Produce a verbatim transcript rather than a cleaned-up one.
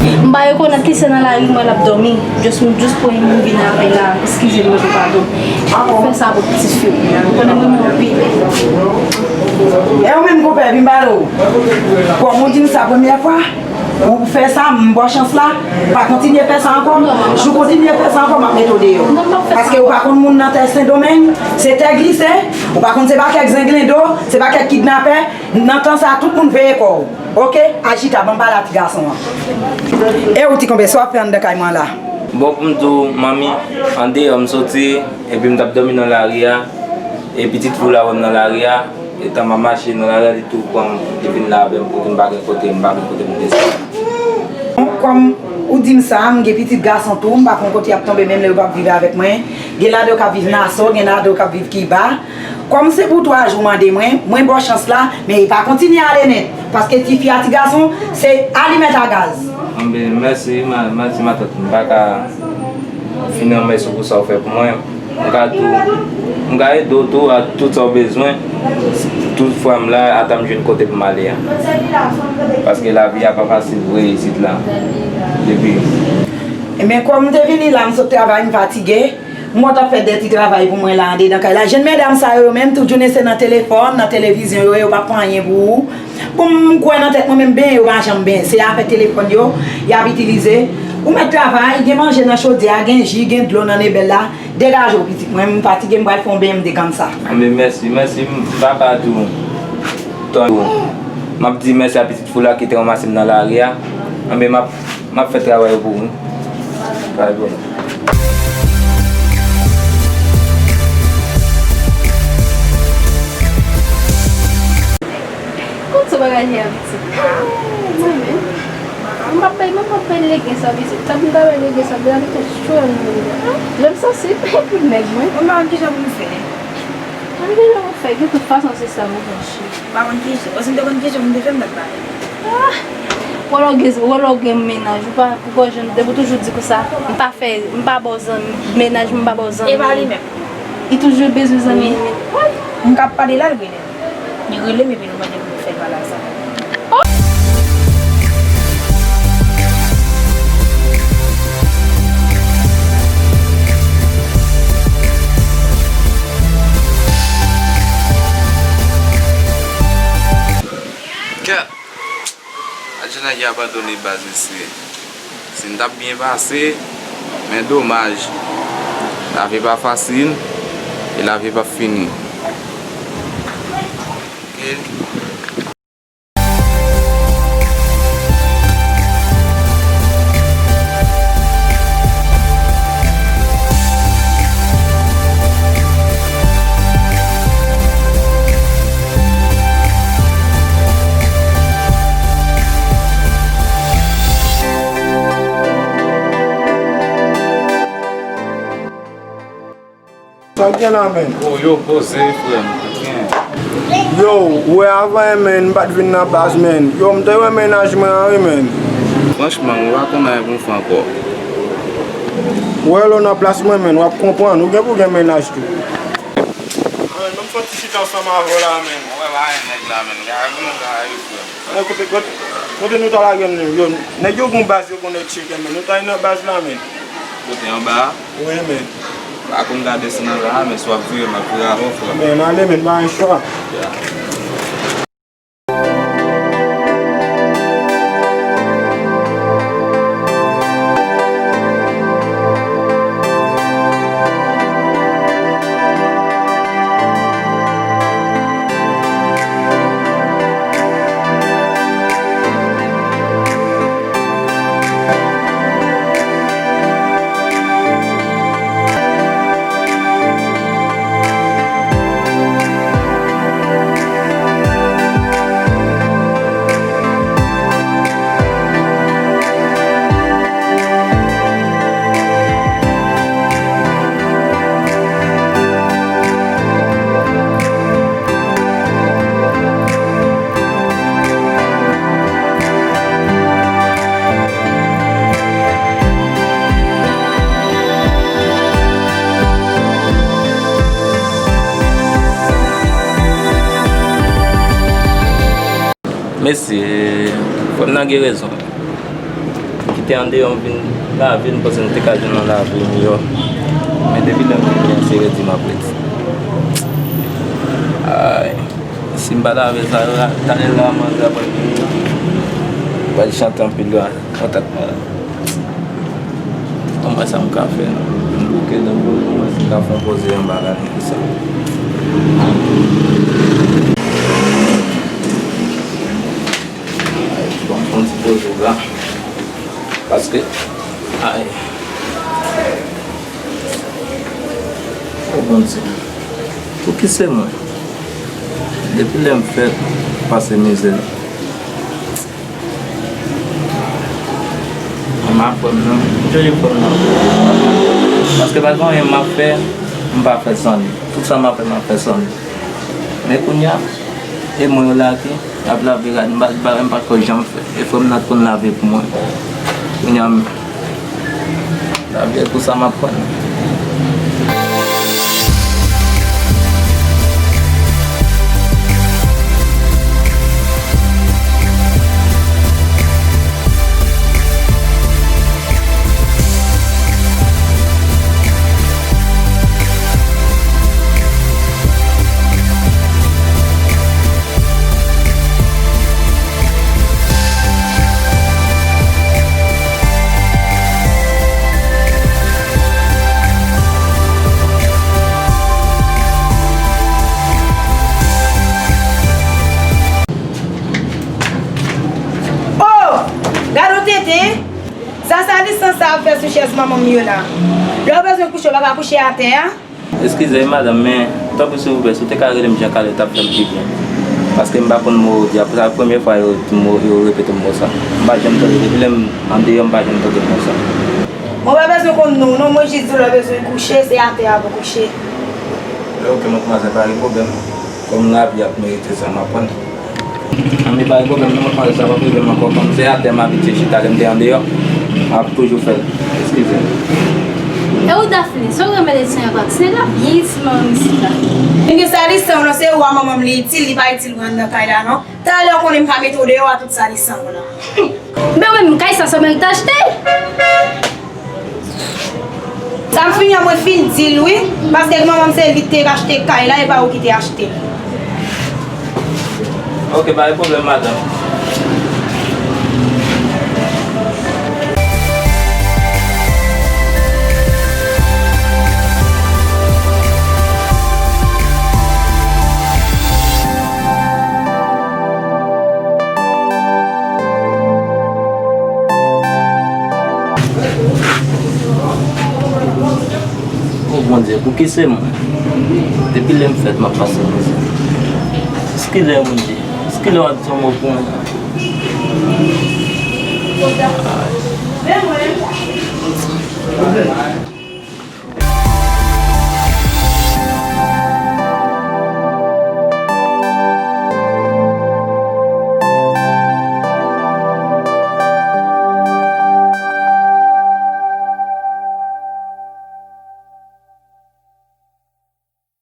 M pa rekonèt li, se nan lari m wè l ap dòmi. Just, just pou yon moun vin avè l la, eskize m, mande padon. Fè sa pou pitit fi w. Ou konnen mwen anpil. E ou menm, konpè, vin pale w. Kòm ou di m sa premyè fwa, ou fè sa, m ba w chans la. Pa kontinye fè sa ankò. Si w kontinye fè sa ankò, m ap mete w deyò. Paske ou pa konn moun nan tè Sendomeng, se tè glise. Ou pa konn se pa kèk zenglendo, se pa kèk kidnapè. Nan tan sa, tout moun veye kò w. Oke, Achita, ban m pale a ti gason an. E ou, ti konpè, sa w ap fè anndan kay mwen la? Bon, pou m di w, manmi, andeyò m soti, epi m t ap dòmi nan lari a, e pitit fi w la wè m nan lari a, etan m ap mache nan lari a, li tou pran m, li vin la avè m, kote m pa gen kote, m pa gen kote m desann. Bon, kòm ou di m sa, m gen pitit gason tou, m pa konn kote y ap tonbe, menm lè yo p ap viv avèk mwen. Gen ladan yo k ap viv Naso, gen ladan yo k ap viv Kiba. Kòm se pou twa jou w mande mwen, mwen ba w chans la, men pa kontinye ale nèt. Paske tifi a ti gason, se alimèt a gaz. Anben, mèsi, ma-, mèsi, matant. M pa ka fin remèsye w pou sa w fè pou mwen. M ka tou, m ka ede w tou ak tout sa w bezwen. Tout fwa m la, ata m jwenn kote pou m ale a. Paske lavi a pa fasil vre isit la. Depi. Ebyen, kòm m te vini la, m sot travay, m fatige. M wè w t ap fè de ti travay pou mwen la, andedan kay la. Jèn medam sa yo, yo menm, tout jounen se nan telefòn, nan televizyon yo ye, yo p ap fè anyen pou ou. Bon, m kwè nan tèt mwen, menm benyen yo pa janm benyen. Se afè telefòn yo y ap itilize. Ou mèt travay, gen manje nan chodyè a, gen ji, gen dlo nan nebèl la. Degaje w, pitit mwen, m fatige, m pral fè yon benyen, m dekann sa. Anben, mèsi, mèsi, m pa ka di w. Tan, m ap di mèsi a pitit fi w la ki te ranmase m nan lari a. Anben, m ap M ap fè travay yo pou ou. Travay pou ou. Kòman sa bagay ye, pitit? Ah, mwen menm. M p ap bay, mwen p ap bay legen sa, pitit. Sa pou m ta bay legen sa, pou la te chwe m menm. Lè m sansib, epi nèg mwen. Mwen pa konn kijan pou m fè. Mwen deja mwen fè, de tout fason, se sa mwen fè, cheri. M pa konn kijan. Paske m te konn kijan, m te fè, m t ap bay. Ah! Wè lè w gen, wè lè w gen mennaj, ou pa, ou pa janm, depi w toujou di konsa, m pa fè, m pa ba w zanmi, mennaj mwen, m pa ba w zanmi. E pa li menm. Li toujou bezwen zanmi li menm. Wi. M ka ap pale la, l rele m. Li rele m epi nou mande m pou m fè l pale a zanmi. Kè! Adje nèg yo abandone baz mesye. Si n t ap byen pase, men domaj. Lavi pa fasil, e lavi p ap fini. Ok. Sa k gen la, menn? Oh, yo, poze, frè m. Yo, ou wè avan, menn, m pa t vin nan baz, menn. Yo, m te wè mennaj mwen an, wi, menn. Franchman, m pa konn anyen pou m fè ankò. Ou wè lè w nan plas mwen, menn, w ap konprann. Ou gen pou gen mennaj tou. Ah, menn, ban m fè yon ti chita ansanm avè w la, menn. Mwen wè pa gen nèg la, menn. Gade pou nou gade, frè m. Eh, kote, kote, kote nou ta lage m, yo, nèg yo gon baz, yo gon nèg cheke, men nou ta nan baz la, men. Kote anba a? Wi, men. Pa konn gade si nan la, men si w ap vire, m ap vire avè w, frè m. Men, n ale, men, pa gen chwa. Ya. Mesye, fanm nan gen rezon. Te andeyò, m vin lave, m panse m te ka jwenn yon lave miyò. Men depi lè m vin, se redi m ap redi. Ay, si m pa lave sa yo la, talè la, manje ap vini. Pral chante anpil la, yon tèt malad. Anmwey, sa m ka fè non. M bouke dan bouyon, anmwey, si m ka fè yon poze anba la, non, pou sa. Bon, m fè yon ti poze la. Paske, ay. O Bondye, pou ki se mwen? Depi lè m fèt, m pase mizè. M ap frè m nan, m chanje frè m nan. Paske pa gen anyen m ap fè, m pa fè san li. Tout sa m ap fè, m ap fè san li. Men kounye a, e mwen yo lage, ap lave rad, m pa, m pa, m pa ko janm fè. E frè m nan t konn lave pou mwen. Kounye a, m lave pou sa m ap pran. Oh! Gade yon tenten! Sa, sa lisans sa ap fè sou chèz manman m yo la. Lè w bezwen kouche, w pa ka kouche atè a? Eskize wi madanm, men tanpri silvouplè, si w te ka rele m jan Kale, l t ap fè m pi byen. Paske m pa konn mo yo di a, se premye fwa yo, yo repete m mo sa. M pa janm tande, depi lè m andeyò, m pa janm tande mo sa. Mwen pa bezwen konn non w non, mwen jis di w lè w bezwen kouche, se atè a pou kouche. Oke, madmwazèl, pa gen pwoblèm. Kòm lavi ap merite sa, m ap pran. Anben, pa gen pwoblèm non, m ap mande sa, pa gen pwoblèm ankò. Kòm se atè m abitye chita lè m te andeyò, m ap toujou fè l. Eskize m. E ou, Daphne, sa w renmen lèd sa ankò? Se la byen isit, manman m isit la. Ebyen, sa li san w lan, se ou a manman m li itil, li pa itil mwen anndan kay la non. Talè w konnen m ka mete w deyò a tout sa li san w lan. Men ou menm, kay sa, se ou menm ki t achte l? Sa m fini an, mwen fin di l wi, paske manman m se li ki te achte kay la, e pa ou ki te achte l. Oke, pa gen pwoblèm, madanm. O Bondye, pou ki se mwen? Depi lè m fèt, m ap pase mizè. Eskize m, Bondye. Eskize w ap di yon mo pou mwen.